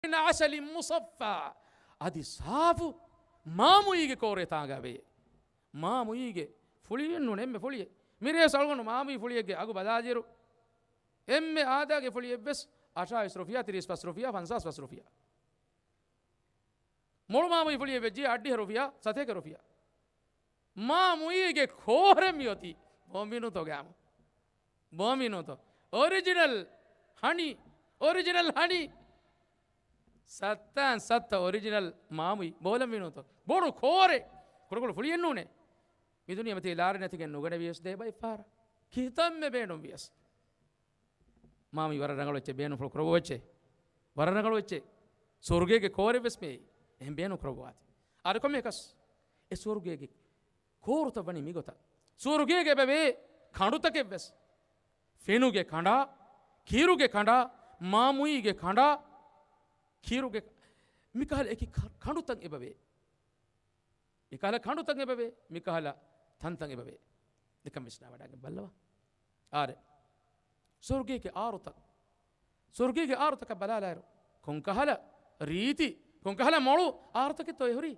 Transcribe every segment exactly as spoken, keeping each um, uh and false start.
عسل مصفى، އަދި ސާފު މާމުއީގެ ކޯރޭ ތާނގާ ވޭ. މާމުއީގެ ފުޅިއެއް ނޫން، އެންމެ ފުޅިއެއް. މިރޭސް އަޅުގަނޑު މާމުއީ ފުޅިއެއްގެ އަގު ބަލާލިއިރު، އެންމެ އާދައިގެ ފުޅިއެއްވެސް އަށާވީސް ރުފިޔާ، ތިރީސް ފަސް ރުފިޔާ، ފަންސާސް ފަސް ރުފިޔާ. މޮޅު މާމުއީ ފުޅިއެއް ވެއްޖެ އަށްޑިހަ ރުފިޔާ، ސަތޭކަ ރުފިޔާ. މާމުއީގެ ކޯރެއް މިއޮތީ. ބޯމިނުތޯ ގާމު. ބޯމިނުތޯ. އޮރިޖިނަލް ހަނީ. އޮރިޖިނަލް ހަނީ. ސައްތާން ސައްތަ އޮރިޖިނަލް މާމުއި ބޯލަން ވީނުތޯ. ބޮޑު ކޯރެއް. ކުޑަކުޑަ ފުޅިއެއް ނޫނޭ. މި ދުނިޔެމަތީ ލާރި ނެތިގެން ނުގަނެވިޔަސް ދޭބައިފާރަ. ކިތަންމެ ބޭނުން ވިޔަސް. މާމީ ވަރަށް ރަނގަޅު އެއްޗެއް، ބޭނުންފުޅު ކުރައްވާ އެއްޗެއް. ވަރަށް ރަނގަޅު އެއްޗެއް. ސުވަރުގޭގެ ކޯރެއްވެސް މިއީ. އެހެން ބޭނުން ކުރައްވާތި. އާދެ ކޮންމެއަކަސް އެ ސުވަރުގޭގެ ކޯރުތައް ވަނީ މިގޮތަށް. ސުވަރުގޭގެ އެބަވޭ ކަނޑުތަކެއްވެސް. ފެނުގެ ކަނޑާ، ކިރުގެ ކަނޑާ، މާމުއީގެ ކަނޑާ، ކިރުގެ މިކަހަލަ އެކި ކަ-، ކަނޑުތައް އެބަވޭ. މިކަހަލަ ކަނޑުތައް އެބަވޭ، މިކަހަލަ ތަންތައް އެބަވޭ. ނިކަން ވިސްނާވަޑައިގެން ބައްލަވާ. އާރެ. ސުވަރުގޭގެ އާރުތައް. ސުވަރުގޭގެ އާރުތަކަށް ބަލާލާއިރު، ކޮންކަހަލަ ރީތި، ކޮންކަހަލަ މޮޅު އާރުތަކެއްތޯ އެ ހުރީ؟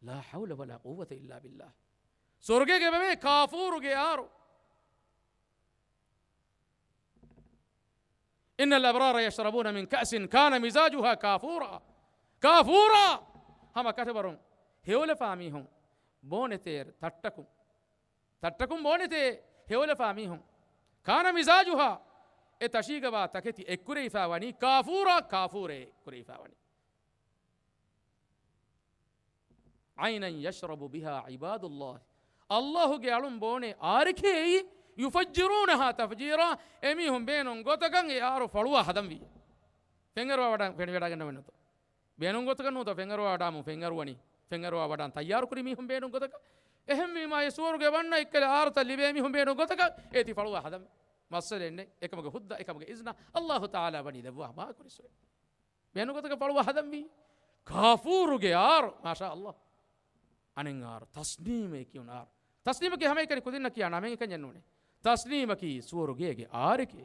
لا حول ولا قوة إلا بالله. ސުވަރުގޭގެ އެބަވޭ ކާފޫރުގެ އާރު. إن الأبرار يشربون من كأس كان مزاجها كافورا. ކާފޫރާ! ހަމަ ކަށަވަރުން ހެޔޮލަފާ މީހުން ބޯނެތޭ ތައްޓަކުން. ތައްޓަކުން ބޯނެތޭ ހެޔޮލަފާ މީހުން. كان مزاجها، އެ ތަށީގަވާ ތަކެތި އެއްކުރެވިފާ ވަނީ ކާފޫރާ، ކާފޫރޭ ކުރެވިފާ ވަނީ. عينا يشرب بها عباد الله. ﷲ ގެ އަޅުން ބޯނޭ އާރެކޭ އެއީ. يفجرونها تفجيرا. އެމީހުން ބޭނުން ގޮތަކަށް އެ އާރު ފަޅުވާ ހަދަންވީ. ފެންއަރުވާ ވަޑަން ފެނިވަޑައިގަންނަވަންތޯ. ބޭނުން ގޮތަކަށް ނޫންތޯ ފެންއަރުވާ ވަޑާމު ފެންއަރުވަނީ. ފެންއަރުވާ ވަޑާން ތައްޔާރު ކުރި މީހުން ބޭނުން ގޮތަކަށް. އެހެންވީމާ އެ ސުވަރުގެ ވަންނަ އެއްކަލަ އާރުތައް ލިބޭ މީހުން ބޭނުން ގޮތަކަށް އޭތި ފަޅުވާ ހަދަން. މައްސަލައެއް ނެތް. އެކަމުގެ ހުއްދަ، އެކަމުގެ އިޒްނަ ﷲ ތަޢާލާ ވަނީ ދެއްވާ މާކުރި ސުވެ. ބޭނުން ގޮތަކަށް ފަޅުވާ ހަދަންވީ. ކާފޫރުގެ އާރު، މާޝާ ﷲ. އަނެއް އާރު، ތަސްނީމޭ ކިޔުނު އާރު. ތަސްނީމަކީ ހަމައެކަނި ކުދިންނަށް ކިޔާ ނަމެއް އެކަންޏެއް ނޫނޭ. ތަސްނީމަކީ ސުވަރުގޭގެ އާރެކޭ.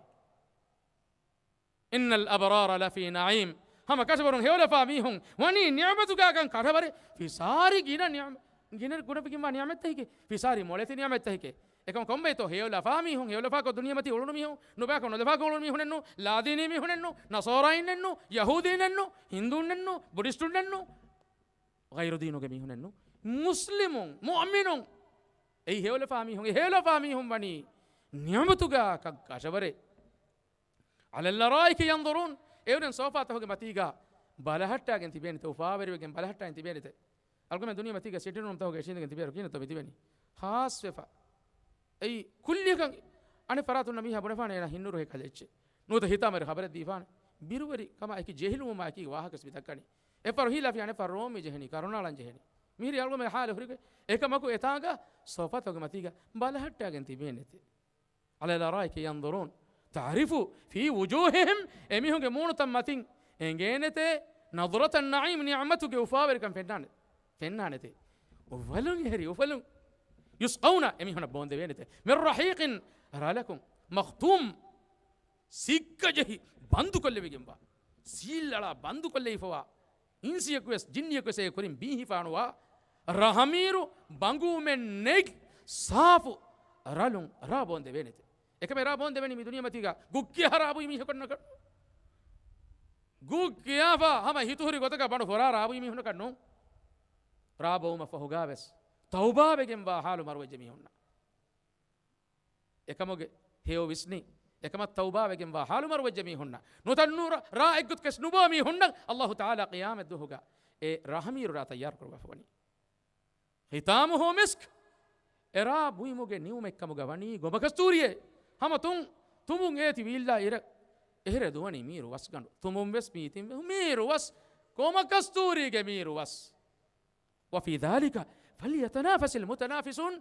إن الأبرار لفي نعيم. ހަމަ ކަށަވަރުން ހެޔޮލަފާ މީހުން ވަނީ ނިޢުމަތުގާކަން ކަށަވަރެއް. ފިސާރި ގިނަ ނިޢުމަ-، ގިނަ ގުނަވެގެންވާ ނިޢުމަތްތަކެކޭ. ފިސާރި މޮޅެތި ނިޢުމަތްތަކެކޭ. އެކަމަކު ކޮންބައިތޯ ހެޔޮލަފާ މީހުން، ހެޔޮލަފާކޮށް ދުނިޔެމަތީ އުޅުނު މީހުން، ނުބައިކޮށް ނުލަފާކޮށް އުޅުނު މީހުނެއްނު، ލާދީނީ މީހުނެއްނު، ނަޞާރާއިންނެއްނު، ޔަހޫދީންނެއްނު، ހިންދޫންނެއްނު، ބުޑިސްޓުންނެއްނު، ޣައިރު ދީނުގެ މީހުނެއްނު، މުސްލިމުން، މުއުމިނުން. އެއީ ހެޔޮލަފާ މީހުން، އެ ހެޔޮލަފާ މީހުން ވަނީ ނިޢުމަތުގާ ކަށަވަރެއް. على الأرائك ينظرون. އެއުރެން ސޯފާތަކުގެ މަތީގާ ބަލަހައްޓާގެން ތިބޭނެތެ، އުފާވެރިވެގެން ބަލަހައްޓާގެން ތިބޭނެތެ. އަޅުގަމެން ދުނިޔެ މަތީގަ ސިޓިން ރޫމްތަކުގަ އިށީނދެގެން ތިބޭރު ކިހިނެއްތޯ މި ތިބެނީ؟ ހާސްވެފަ. އެއީ ކުއްލިއަކަށް އަނެއް ފަރާތުންނަށް މީހާ ބުނެފާނެ އޭނާ ހިންނުރު ހެކަލެއްޗެއް. ނުވަތަ ހިތާމަވެރި ޚަބަރެއް ދީފާނެ. ބިރުވެރި ކަމާ އެކި ޖެހިލުވުމާ އެކީ ވާހަކަސް މި ދައްކަނީ. އެއްފަރު ހީލާފި އަނެއްފަރު ރޯމް މި ޖެހެނީ. ކަރުނާޅަން ޖެހެނީ. މިހިރީ އަޅުގަމެން ހާލު ހުރިގޮތް. އެކަމަކު އެތާނގަ ސޯފާތަކުގެ މަތީގަ ބަލަހައްޓާގެން ތިބޭނެތެ. على الأرائك ينظرون تعرف في وجوههم. އެމީހުންގެ މޫނުތައް މަތިން އެނގޭނެތޭ، نظرة النعيم، ނިޢުމަތުގެ އުފާވެރިކަން ފެންނާނެ، ފެންނާނެތޭ. އުފަލުން އެހެރި އުފަލުން. يسقون، އެމީހުންނަށް ބޯންދެވޭނެތޭ، من رحيق، ރަލަކުން، مختوم، ސިއްކަ ޖެހި ބަންދުކޮށްލެވިގެންވާ، ސީލް އަޅާ ބަންދުކޮށްލެވިފަވާ، އިންސިއަކުވެސް ޖިންނިއަކުވެސް އޭގެ ކުރިން ބީހިފާނުވާ ރަހަމީރު ބަނގޫމެއް ނެތް ސާފު ރަލުން ރާ ބޯންދެވޭނެތެ. އެކަމެއް ރާ ބޯންދެވެނީ މި ދުނިޔެމަތީގަ ގުއްކިޔާ ރާ ބުއި މީހަކުންނަކަށް. ގުއްކިޔާފާ ހަމަ ހިތުހުރި ގޮތަކަށް ބަނޑު ފުރާ ރާ ބުއި މީހުންނަކަށް ނޫން. ރާ ބޯވުމަށް ފަހުގާވެސް ތައުބާވެގެންވާ ހާލު މަރުވެއްޖެ މީހުންނަށް. އެކަމުގެ ހެޔޮ ވިސްނި، އެކަމަށް ތައުބާވެގެންވާ ހާލު މަރުވެއްޖެ މީހުންނަށް، ނުތަންނޫރަ ރާ އެއްގޮތަކަށް ނުބޯ މީހުންނަށް ﷲ ތަޢާލާ ޤިޔާމަތް ދުވަހުގަ އެ ރަހަމީރު ރާ ތައްޔާރު ކުރުވާފަ ވަނީ. ختامه مسك. އެ ރާ ބުއިމުގެ ނިއުމެއްކަމުގަ ވަނީ ގޮމަކަސްތޫރިއެއް. ހަމަ ތުން، ތުނބުން އޭތި ވީއްލާ އިރަށް އެހެރެ ދުވަނީ މީރު ވަސްގަނޑު. ތުނބުން ވެސް މީތިން ވެ-، މީރު ވަސް، ގޮމަކަސްތޫރީގެ މީރު ވަސް. وفي ذلك فليتنافس المتنافسون.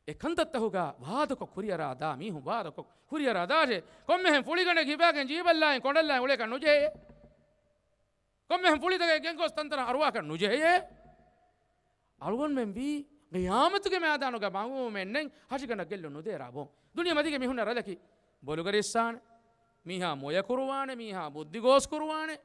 އެ ކަންތައްތަހުގަ ވާދަކޮށް ކުރިއަރާ ދާ މީހުން، ވާދަކޮށް ކުރިއަރާ ދާށޭ. ކޮންމެހެން ފުޅިގަނޑެއް ހިފާގެން ޖީބަށްލާއިން ކޮނޑަށްލާއިން އުޅޭކަށް ނުޖެހޭ. ކޮންމެހެން ފުޅިތަކެއް ގެންގޮސް ތަންތަނަށް އަރުވާކަށް ނުޖެހޭ. އަޅުގަނޑުމެން ވީ ޤިޔާމަތުގެ މައިދާނުގަ މަގޫމެއް ނެތް، ހަށިގަނޑަށް ގެއްލުން ނުދޭ ރާ ބޯން. ދުނިޔެ މަތީގެ މީހުންނަށް ރަލަކީ ބޮލުގަރި އިއްސާނެ، މީހާ މޮޔަ ކުރުވާނެ، މީހާ ބުއްދި ގޯސް ކުރުވާނެ،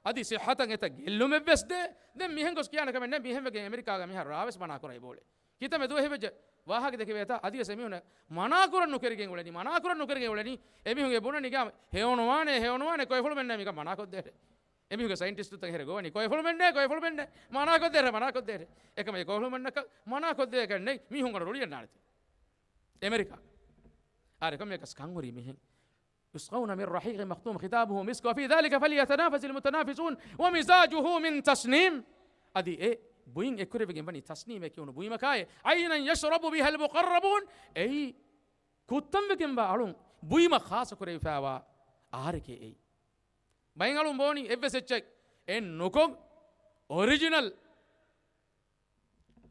އަދި ޞިއްޙަތަށް އެތައް ގެއްލުމެއްވެސް ދޭ. ދެން މިހެން ގޮސް ކިޔާނެ ކަމެއް ނެތް. މިހެން ވެގެން އެމެރިކާގަ މިހާރު ރާވެސް މަނާ ކުރައި ބޯޅެ. ކިތަންމެ ދުވަހެއް ވެއްޖެ ވާހަކަ ދެކެވޭތާ، އަދިވެސް އެމީހުން މަނާ ކުރަން ނުކެރިގެން އުޅެނީ، މަނާ ކުރަން ނުކެރިގެން އުޅެނީ. އެމީހުން އެ ބުނަނީ ގާ ހެޔޮނުވާނެ، ހެޔޮނުވާނެ، ކޮއެފުޅުމެންނޭ މިކަން މަނާކޮށްދޭށޭ. އެމީހުންގެ ސައިންޓިސްޓުތައް އެހެރެ ގޮވަނީ، ކޮއެފުޅުމެންނޭ، ކޮއެފުޅުމެންނޭ، މަނާކޮށްދޭށޭ. އެކަމަކު އެ ކޮއެފުޅުމެންނަކަށް މަނާކޮށްދޭ ކަން ނެތް. މީހުން އަޑު ރުޅިއަންނާނެތީ. އެމެރިކާ. އާރެ ކޮންމެއަކަސް ކަން ހުރީ މިހެން. يسقون من رحيق مختوم ختامه مسك وفي ذلك فليتنافس المتنافسون ومزاجه من تسنيم. އަދި އެ ބުއިން އެއްކުރެވިގެން ވަނީ ތަސްނީމޭ ކިޔުނު ބުއިމަކާއި، عينا يشرب بها المقربون، އެއީ ކުއްތަންވެގެންވާ އަޅުން ބުއިމަށް ޚާއްޞަކުރެވިފައިވާ އާރެކޭ އެއީ. ބައެއް އަޅުން ބޯނީ އެއްވެސް އެއްޗެއް އެއް ނުކޮށް، އޮރިޖިނަލް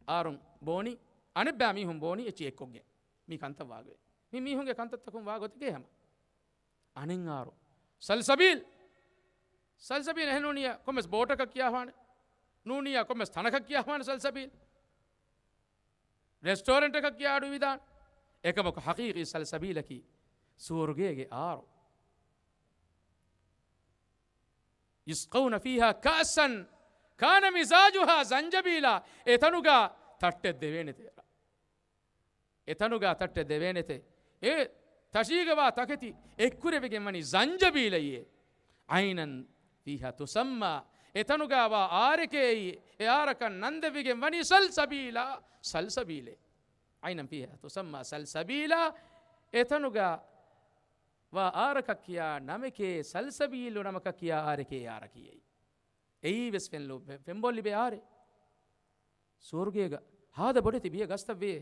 އާރުން ބޯނީ، އަނެއްބައި މީހުން ބޯނީ އެއްޗެއް އެއްކޮށްގެން. މީ ކަންތައް ވާގޮތް. މި މީހުންގެ ކަންތައްތަކުން ވާ ގޮތެކޭ ހަމަ. އަނެއް އާރު. ސަލްސަބީލް. ސަލްސަބީލް އެހެން ނޫނިއްޔާ ކޮންމެސް ބޯޓަކަށް ކިޔާފާނެ. ނޫނިއްޔާ ކޮންމެސް ތަނަކަށް ކިޔާފާނެ ސަލްސަބީލް. ރެސްޓޯރެންޓަކަށް ކިޔާ އަޑު އިވިދާނެ. އެކަމަކު ޙަޤީޤީ ސަލްސަބީލަކީ ސުވަރުގޭގެ އާރު. يسقون فيها كأسا كان مزاجها زنجبيلا. އެތަނުގަ ތައްޓެއް ދެވޭނެތޭ. އެތަނުގަ ތައްޓެއް ދެވޭނެތޭ. އެ ތަށީގަވާ ތަކެތި އެއްކުރެވިގެން ވަނީ ޒަންޖަބީލައިއޭ. عينا فيها تسمى. އެތަނުގަވާ އާރެކޭ އެއީ. އެ އާރަކަށް ނަންދެވިގެން ވަނީ ސަލްސަބީލާ. ސަލްސަބީލޭ. عينا فيها تسمى سلسبيلا. އެތަނުގަ ވާ އާރަކަށް ކިޔާ ނަމެކޭ ސަލްސަބީލު ނަމަކަށް ކިޔާ އާރެކޭ އާރަކީ އެއީ. އެއީ ވެސް ފެން ލޯ-، ފެންބޯ ލިބޭ އާރެއް. ސުވަރުގޭގަ ހާދަ ބޮޑެތި ބިޔަ ގަސްތައް ވޭ.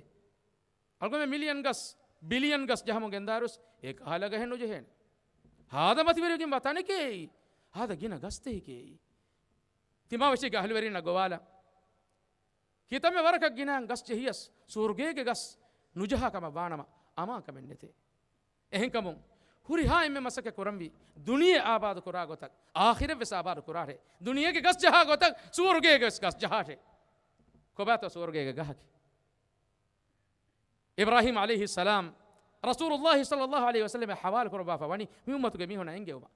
އަޅުގަމެން މިލިއަން ގަސް، ބިލިއަން ގަސް ޖަހަމުން ގެންދާރުސް އެ ކަހަލަ ގަހެއް ނުޖެހޭނެ. ހާދަ މަތިވެރިވެގެންވާ ތަނެކޭ އެއީ. ހާދަ ގިނަ ގަސްތަކެކޭ އެއީ. ތިމާވެށީގެ އަހުލުވެރިންނަށް ގޮވާލަން. ކިތަންމެ ވަރަކަށް ގިނައިން ގަސް ޖެހިޔަސް ސުވަރުގޭގެ ގަސް ނުޖަހާ ކަމަށް ވާނަމަ އަމާންކަމެއް ނެތޭ. އެހެންކަމުން ހުރިހާ އެންމެ މަސައްކަތް ކުރަންވީ ދުނިޔެ އާބާދު ކުރާ ގޮތަށް، އާޚިރަތް ވެސް އާބާދު ކުރާށޭ. ދުނިޔޭގެ ގަސް ޖަހާ ގޮތަށް ސުވަރުގޭގެ ވެސް ގަސް ޖަހާށޭ. ކޮބާތޯ ސުވަރުގޭގެ ގަހަކީ؟ އިބްރާހީމް ޢަލައިހިއްސަލާމް ރަސޫލުﷲ ޞައްލަﷲ ޢަލައިހި ވަސައްލަމަށް ޙަވާލު ކުރައްވާފަ ވަނީ މި އުއްމަތުގެ މީހުންނަށް އެންގެވުމަށް.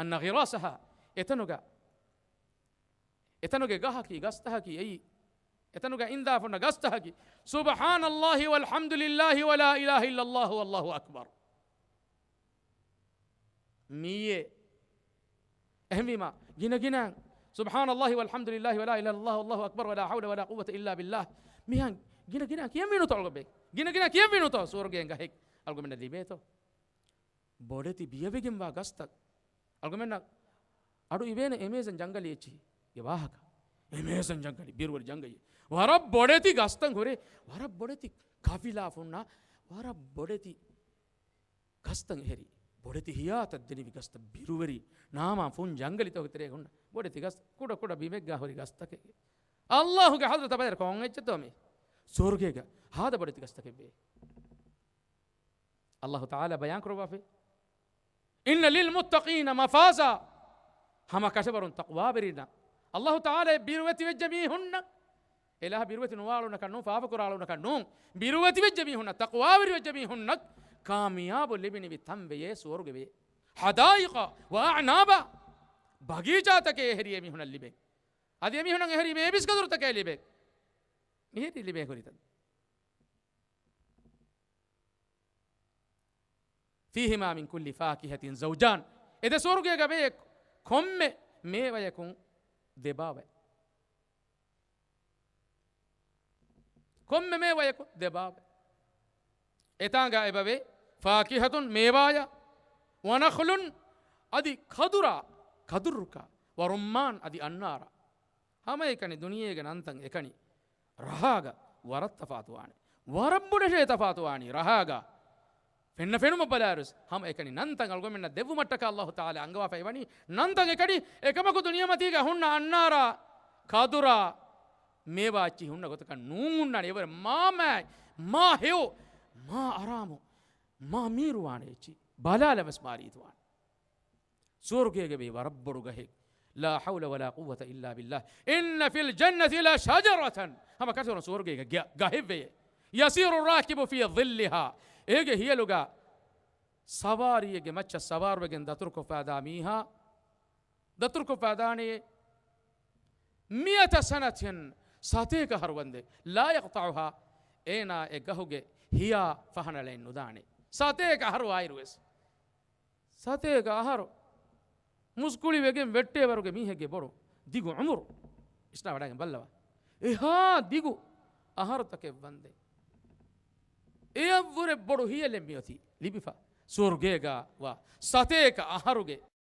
أن غراسها، އެތަނުގަ އެތަނުގެ ގަހަކީ، ގަސްތަކަކީ އެއީ، އެތަނުގަ އިންދާފުންނަ ގަސްތަކަކީ، سبحان الله والحمد لله ولا إله إلا الله والله أكبر. މިއީ އެހެންވީމާ، ގިނަ ގިނަ، سبحان الله والحمد لله ولا إله إلا الله والله أكبر ولا حول ولا قوة إلا بالله. މިހާ ގިނަ ގިނަ ކިޔަންވީނުތޯ އަޅުގަނޑު؟ ގިނަ ގިނަ ކިޔަންވީނުތޯ ސުވަރުގޭގެ ގަހެއް އަޅުގަނޑަށް ލިބޭތޯ؟ ބޮޑެތި ބިޔަވެގެންވާ ގަސްތައް. އަޅުގަނޑަށް އަޑު އިވޭނެ އެމޭޒަން ޖަންގަލެއް އެއްޗެހި. އެ ވާހަކަ. އެމޭޒަން ޖަންގަލެއް، ބިރުވެރި ޖަންގަލެއް. ވަރަށް ބޮޑެތި ގަސްތައް ހުރޭ. ވަރަށް ބޮޑެތި ޤަފިލާ ފުންނާ. ވަރަށް ބޮޑެތި ގަސްތައް އެހެރި. ބޮޑެތި ހިޔާތައް ދެނިވި ގަސްތައް، ބިރުވެރި ނާމާ ފުން ޖަންގަލިތަކުގެ ތެރޭ ހުންނަ ބޮޑެތި ގަސް، ކުޑަ ކުޑަ ބިމެއްގާ ހުރި ގަސްތަކެއް. އައްލާހުގެ ޙަޟްރަތަށް ބަދަލު ކޮން އެއްޗެއްތޯ މީ؟ ސުވަރުގޭގަ ހާދަ ބޮޑެތި ގަސްތަކެއް ވޭ. އައްލާހު ތަޢާލާ ބަޔާން ކުރައްވާފައި، إن للمتقين مفازا. ހަމަ ކަށަވަރުން ތަޤްވާވެރިންނަށް، އައްލާހު ތަޢާލާ ބިރުވެތި ވެއްޖެ މީހުންނަށް، އެލާހަ ބިރުވެތި ނުވާ އަޅުންނަކަށް ނޫން، ފާފަކުރާ އަޅުންނަކަށް ނޫން، ބިރުވެތި ވެއްޖެ މީހުންނަށް، ތަޤްވާވެރި ވެއްޖެ މީހުންނަށް ކާމިޔާބު ލިބިނިވި ތަން ވެޔޭ ސުވަރުގެ ވެޔޭ. حدائق وأعنابا. ބަގީޗާތަކެއް އެހެރީ އެމީހުންނަށް ލިބޭ. އަދި އެމީހުންނަށް އެހެރީ މޭބިސް ކަދުރުތަކެއް ލިބޭ. މިހެރީ ލިބޭ ހުރިތަން. فيهما من كل فاكهة زوجان. އެ ދެ ސުވަރުގޭގަ ވޭ ކޮންމެ މޭވަޔަކުން ދެ ބާވައެއް. ކޮންމެ މޭވަޔަކުން ދެ ބާވައެއް. އެތާނގަ އެބަވޭ فاكهة މޭވާޔަށް، ونخل އަދި ކަދުރާ، ކަދުރުކާ، ورمان އަދި އަންނާރާ. ހަމައެކަނި ދުނިޔޭގެ ނަންތައް އެކަނި. ރަހާގަ ވަރަށް ތަފާތުވާނެ. ވަރަށް ބޮޑެތި ތަފާތުވާނީ ރަހާގަ. ފެންނަ ފެނުމަށް ބަލާއިރުސް ހަމަ އެކަނި ނަންތަން އަޅުގަމެންނަށް ދެއްވުމަށްޓަކާ އައްލާހު ތަޢާލާ އަންގަވާފައި ވަނީ ނަންތަން އެކަނި. އެކަމަކު ދުނިޔެމަތީގަ ހުންނަ އަންނާރާ، ކަދުރާ، މޭވާ އެއްޗިހި ހުންނަ ގޮތަކަށް ނޫން ހުންނާނެ. އެވަރެ މާ މާތް، މާ ހެޔޮ، މާ އަރާމު، މާ މީރުވާނެ އެއްޗިހި. ބަލާލަން ވެސް މާ ރީތިވާނެ. ސުވަރުގޭގަ ވީ ވަރަށް ބޮޑު ގަހެއް. لا حول ولا قوة إلا بالله. إن في الجنة لشجرة. ހަމަ ކަށަވަރުން ސުވަރުގޭގަ ގެ-، ގަހެއް ވެޔޭ. يسير الراكب في ظلها. އޭގެ ހިޔަލުގަ ސަވާރީއެއްގެ މައްޗަށް ސަވާރުވެގެން ދަތުރުކޮށްފައިދާ މީހާ ދަތުރުކޮށްފަ ދާނެޔޭ. މިއަތަ ސަނަތިން، ސަތޭކަ އަހަރު ވަންދެން. ލާ ޔަޤްޠަޢުހާ، އޭނާ އެ ގަހުގެ ހިޔާ ފަހަނަޅައެއް ނުދާނެ. ސަތޭކަ އަހަރު އާއިރު ވެސް. ސަތޭކަ އަހަރު މުސްކުޅިވެގެން ވެއްޓޭވަރުގެ މީހެއްގެ ބޮޑު ދިގު އުމުރު. އިސްނާ ވަޑައިގެން ބައްލަވާ. އެހާ ދިގު އަހަރުތަކެއް ވަންދެން. އެއަށްވުރެ ބޮޑު ހިޔަލެއް މިއޮތީ ލިބިފަ. ސުވަރުގޭގަ ވާ ސަތޭކަ އަހަރުގެ